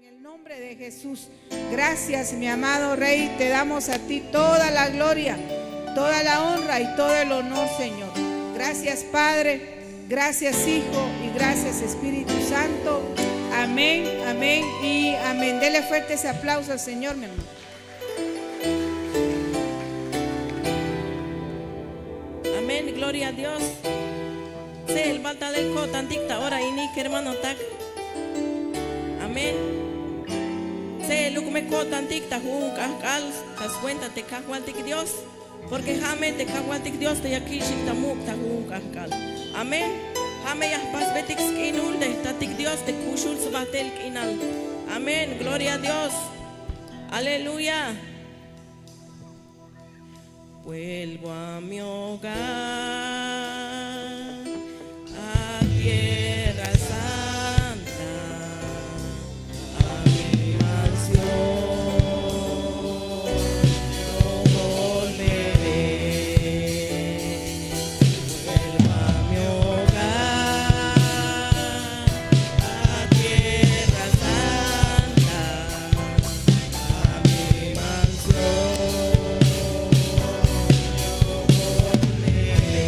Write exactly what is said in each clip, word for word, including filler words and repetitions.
En el nombre de Jesús. Gracias, mi amado Rey. Te damos a ti toda la gloria, toda la honra y todo el honor, Señor. Gracias, Padre. Gracias, Hijo. Y gracias, Espíritu Santo. Amén, amén y amén. Dele fuerte ese aplauso al Señor, mi hermano. Amén, gloria a Dios. Tse'el bal talel ko'tantik ta ora ini, kermanotak. Amén. Tse'eluk me ko'tantik ta jujun k'ajk'al ta swenta te Kajwaltik Dios, porque ja' me te Kajwaltik Dios te ya ki'xik ta muk' ta jujun k'ajk'al. Amén. Ja' me ya jpasbetik sk'inul te jtatik Dios te kuxul sbajtel k'inal. Amén, gloria a Dios. Aleluya. Vuelvo a mi hogar, a tierra santa, a mi mansión, no volveré. Vuelvo a mi hogar, a tierra santa, a mi mansión, no volveré.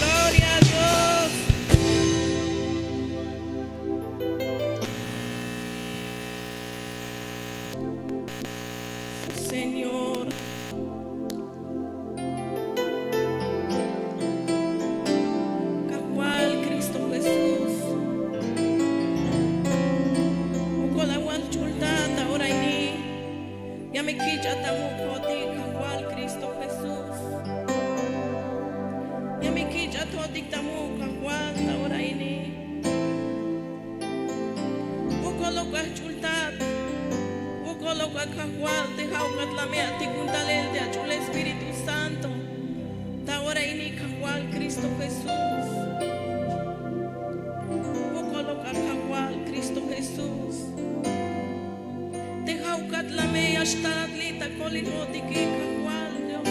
Gloria a Dios. Señor. Kajwal Cristo Jesús. Wokol awal ch'ul ta ora ini. Ya me kich'at ta muk' jo'tik Kajwal Cristo Jesús. Ya me kich'at jo'tik ta muk' Kajwal ta ora ini. Wokolok ajch'ul tat, wokolok a Kajwal te ja'ukat la me atikun talel te ach'ul Espíritu Santo. Ta ora ini Kajwal Cristo Jesús. Wokolok a Kajwal Cristo Jesús. Te ja'ukat la me ya xtalat li' ta kolil jo'tike Kajwal Dios.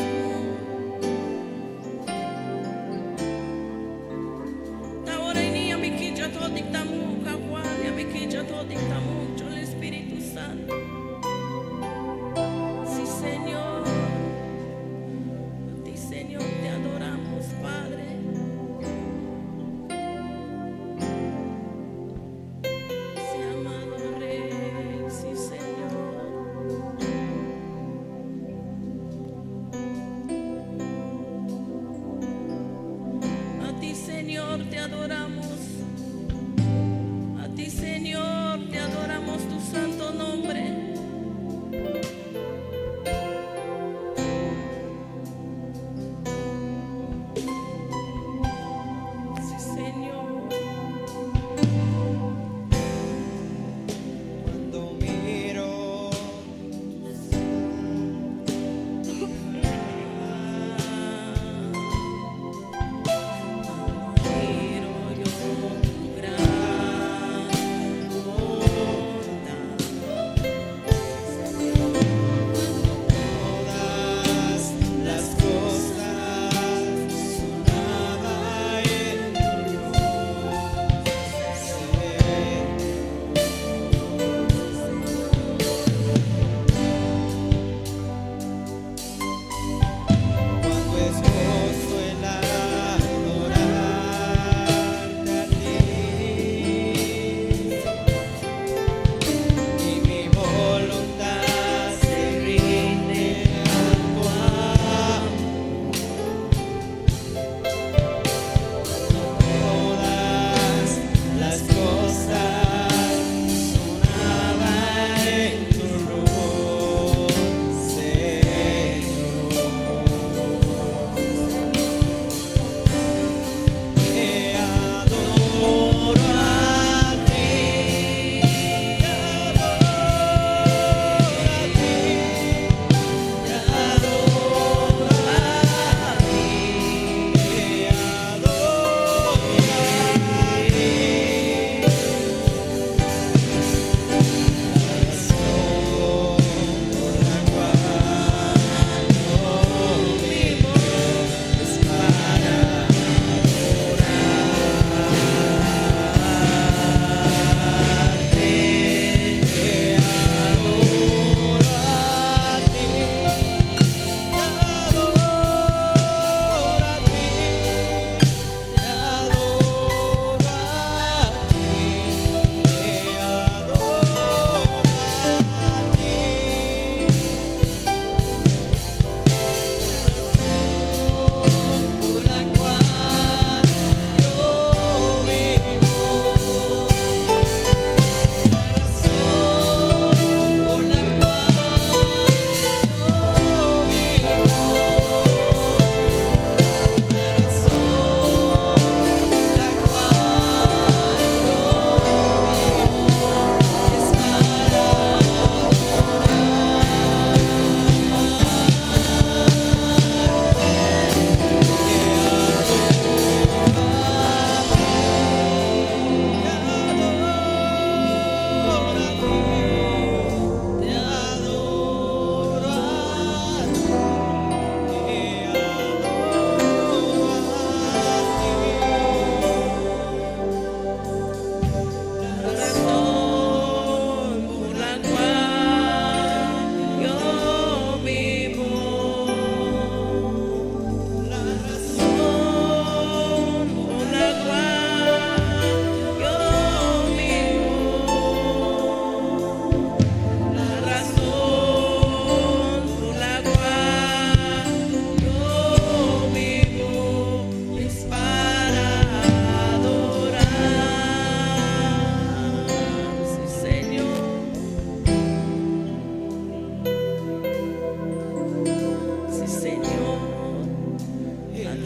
Ta ora ini ya me kich'at jo'tik ta muk' Kajwal, ya me kich'at jo'tik ta muk' ch'ul Espíritu Santo. Sí, Señor. A ti, Señor, te adoramos, Padre. Sí, amado Rey, sí, Señor. A ti, Señor, te adoramos. A ti, Señor, te adoramos tu santo nombre. Sí, Señor. Cuando miro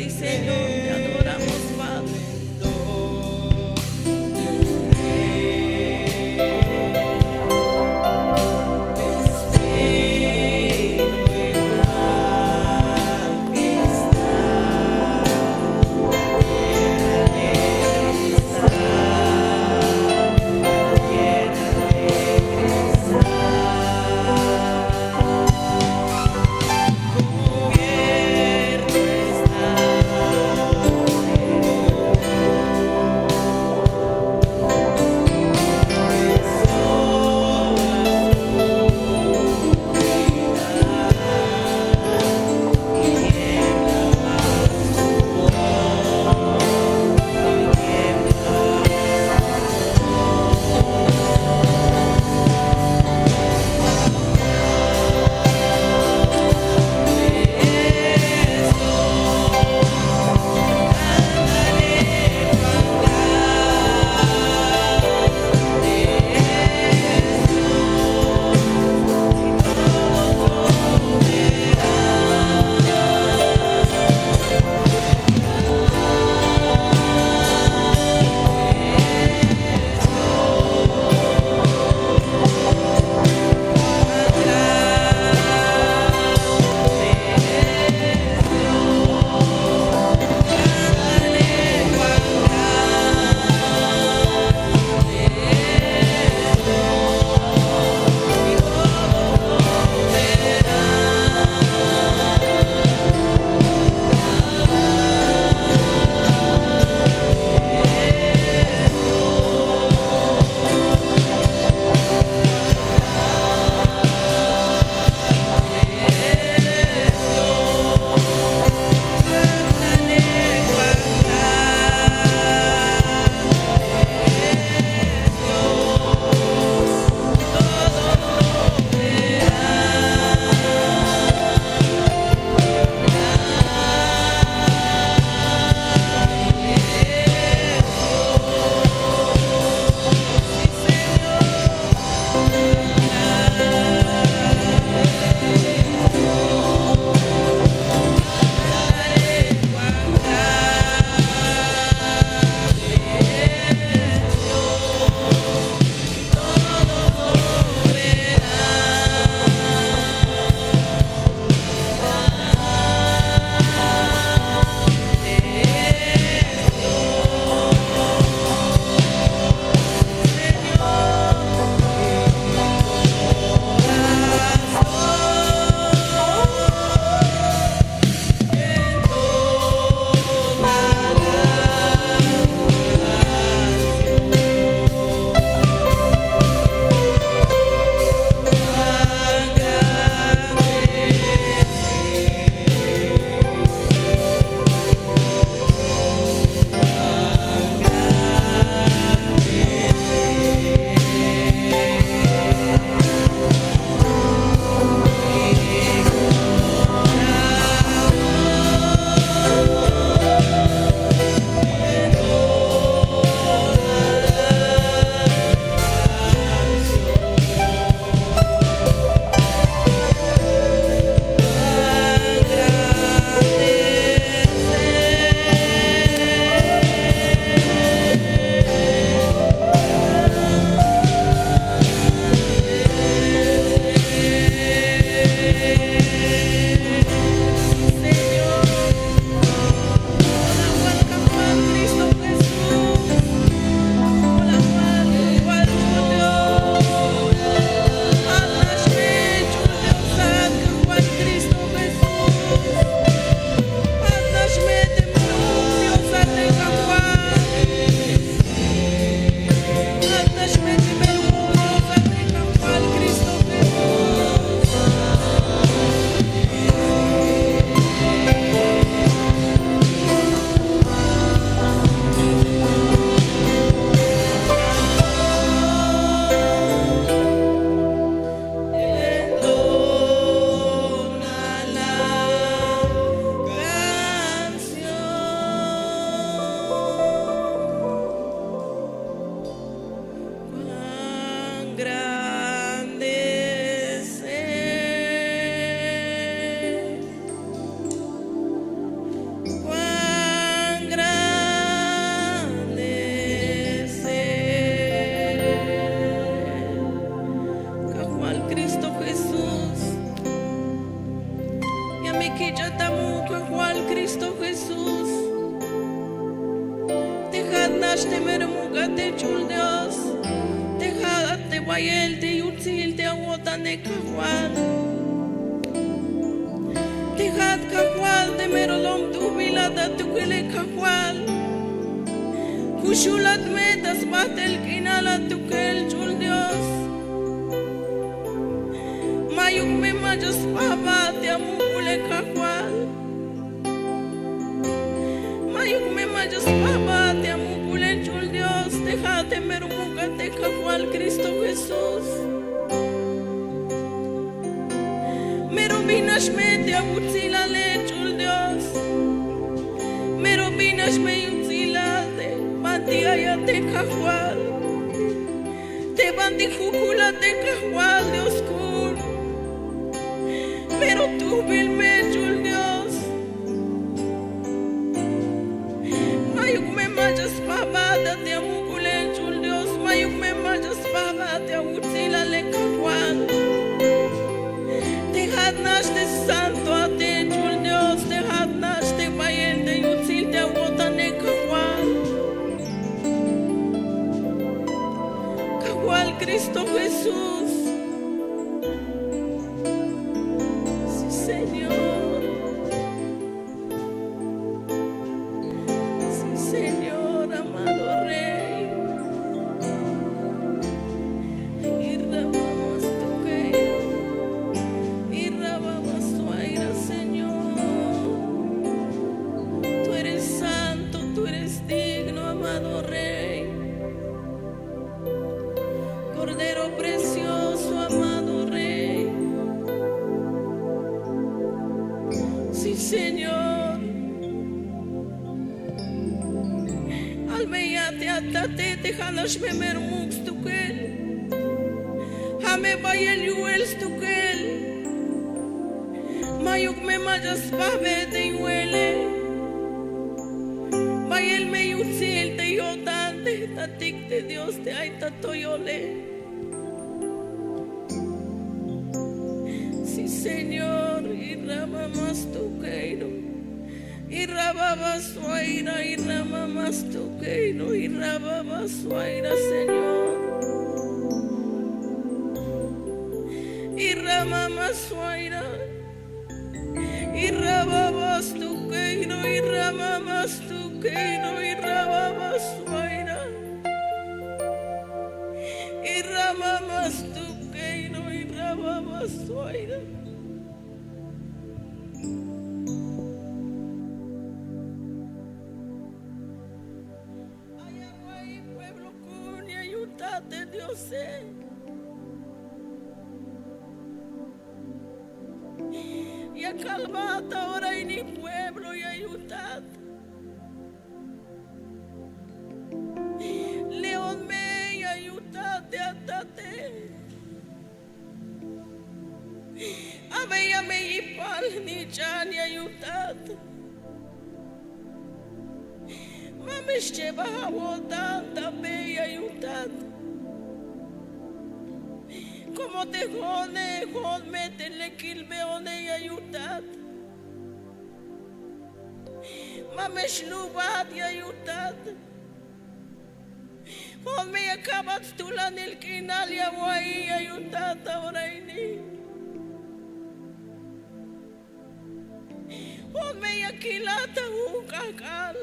Señor, te adoramos, Padre. Te mero muk'at te ch'ul Dios, te ja'at te bayel te yutsil te awo'tanej Kajwal. Te ja'at Kajwal te mero lom t'ujbilat atukele Kajwal. Kuxulat me ta sbajtel k'inal atukel ch'ul Dios. Ma'yuk me mach'a spajbat te amuk'ule Kajwal. Ma'yuk me mach'a spajbat te amuk'ule ch'ul Dios, te ja'at te mero muk'at te Kajwal Cristo Jesús. Mero bin nax me te awutsilale ch'ul Dios. Mero bin nax me yutsilal te banti ayat te Kajwal. Te banti jukulat te Kajwal Dios k'ul. Mero t'ujbil me ch'ul Dios. Ma'yuk me mach'a spajbat te amuk'ule ch'ul Dios, ma'yuk me mach'a spajbat te awutsilale Kajwal. Te ja'at nax te santo ate ch'ul Dios, te ja'at nax te bayel te yutsil te awo'tanej Kajwal. Kajwal Cristo Jesús. Sí, Señor. Sí, Señor, amado Rey. Irra mama stukeiro, irra mama suaira, Señor. Tú eres santo, tú eres digno, amado Rey. Cordero precioso, amado Rey. Sí, Señor. Almeya te atate te ja' nax me mero muk' stukel. Ja' me bayel yu'el stukel. Ma'yuk me mach'a spajbe te yu'ele. Bayel me yutsil te yo'tan te jtatik te Dios te ay ta toyole. Sí, Señor, irra mama stukeiro. Irra mama suaira, irra mama stukeiro, irra mama suaira, Señor. Irra mama suaira. Irra mama stukeiro, irra mama stukeiro, irra mama suaira. Irra mama stukeiro, irra mama suaira. Ay awa'iy pueblo ku'un ya yutat te Diose. Ya kalbat ta ora ini pueblo ya yutat. León me ya yutat te atate. Abeya me yipal jnich'an ya yutat. Ma me xchebaj awo'tan ta be ya yutat. Como te jo'one, jo'on me te lekilbeone ya yutat. Ma me xlubat ya yutat. Jo'on me ya kabat stulanil k'inal ya awa'iy ya yutat ta ora ini. Jo'on me ya kilat ta jun k'ajk'al.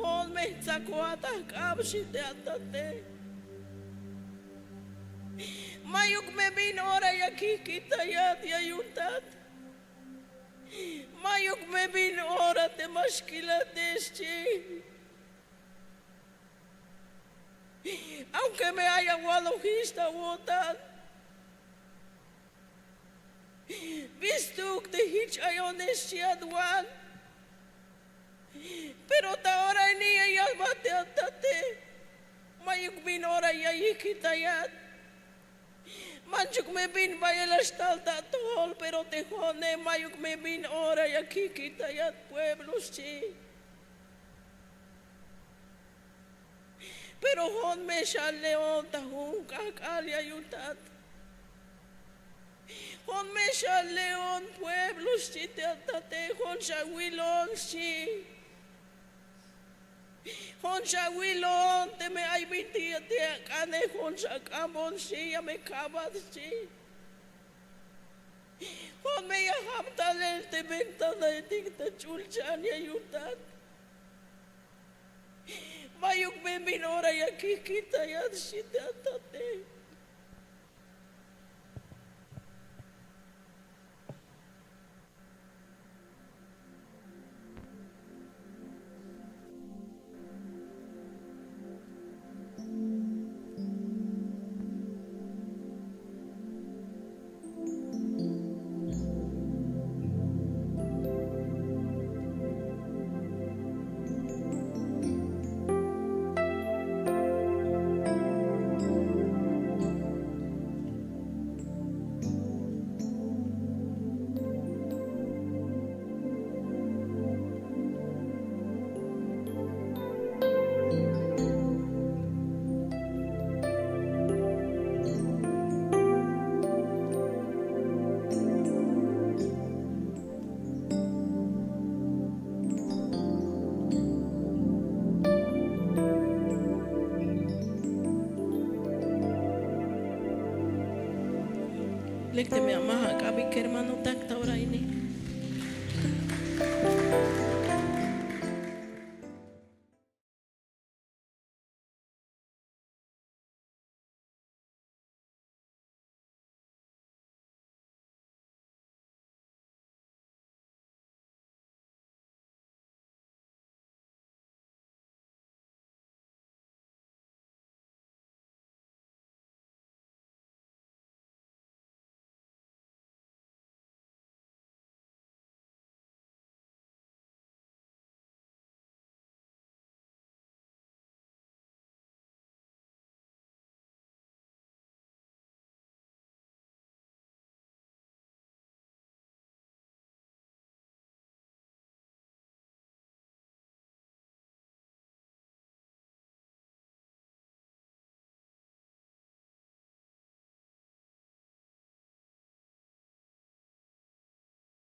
Jo'on me jtsakoat ta jk'ab xi te atate. Ma'yuk me bin ora ya kijkitayat ya yutat. Ma'yuk me bin ora te ma xkilate xchi. Aunque me ay awalojix ta awo'tan. Bistuk te jich ayonex xchi atwan. Pero ta ora ini ya yalbat te atate. Ma'yuk bin ora ya yijkitayat. Manchuk me bin bayel ya xtal ta atojol, pero te jo'one ma'yuk me bin ora ya kijkitayat pueblo xchi. Pero jo'on me xaleón ta jun k'ajk'al ya yutat. Jo'on me xaleón pueblo xchi te atate, jo'on xawilon xchi. Jo'on xawilon teme ay bintik ya te ak'anej, jo'on xak'ambon xchi, ya me ka'bat xchi. Jo'on me ya jam talel te ventanaetik ta ch'ulchan ya yujtat. Ma'yuk me bin ora ya kijkitayat xchi te atate. Lek teme ama ja' ak'abik kermanotak ta ora ini,